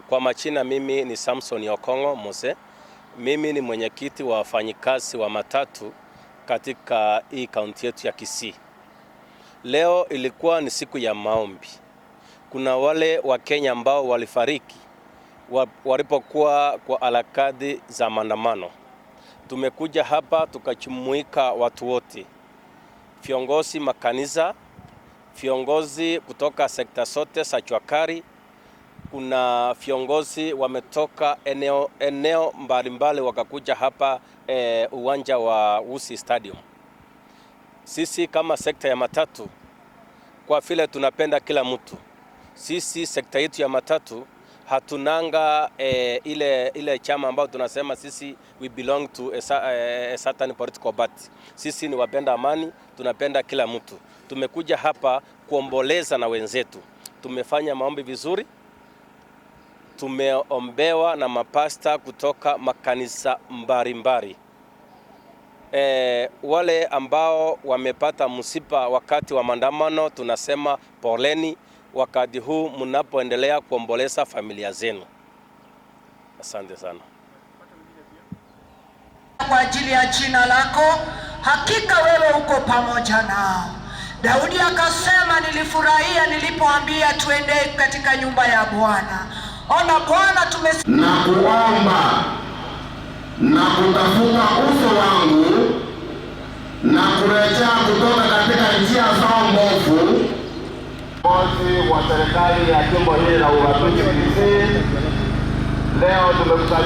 Kwa majina mimi ni Samson Okongo Mose. Mimi ni mwenyekiti wa wafanyikazi wa matatu katika hii kaunti yetu ya Kisii. Leo ilikuwa ni siku ya maombi. Kuna wale Wakenya ambao walifariki walipokuwa kwa harakati za maandamano. Tumekuja hapa tukajumuika watu wote, viongozi makanisa, viongozi kutoka sekta zote za jua kali, kuna viongozi wametoka eneo mbalimbali wakakuja hapa uwanja wa Gusii Stadium. Sisi kama sekta ya matatu, kwa vile tunapenda kila mtu, sisi sekta yetu ya matatu hatunanga ile chama ambayo tunasema sisi we belong to a certain political party. Sisi ni wapenda amani, tunapenda kila mtu. Tumekuja hapa kuomboleza na wenzetu. Tumefanya maombi vizuri, tumeombewa na mapasta kutoka makanisa mbalimbali. Wale ambao wamepata msiba wakati wa maandamano tunasema poleni wakati huu mnapoendelea kuomboleza familia zenu. Asante sana. Kwa ajili ya jina lako, hakika wewe uko pamoja nao. Daudi akasema, nilifurahia nilipoambia tuende katika nyumba ya Bwana. Ona Bwana, tume na kuomba na kutafuta uso wangu na kurejea kutoka katika njia zao mbovu. Viongozi wa serikali ya jimbo hili la ugatuzi Kisii, leo tumekusanyika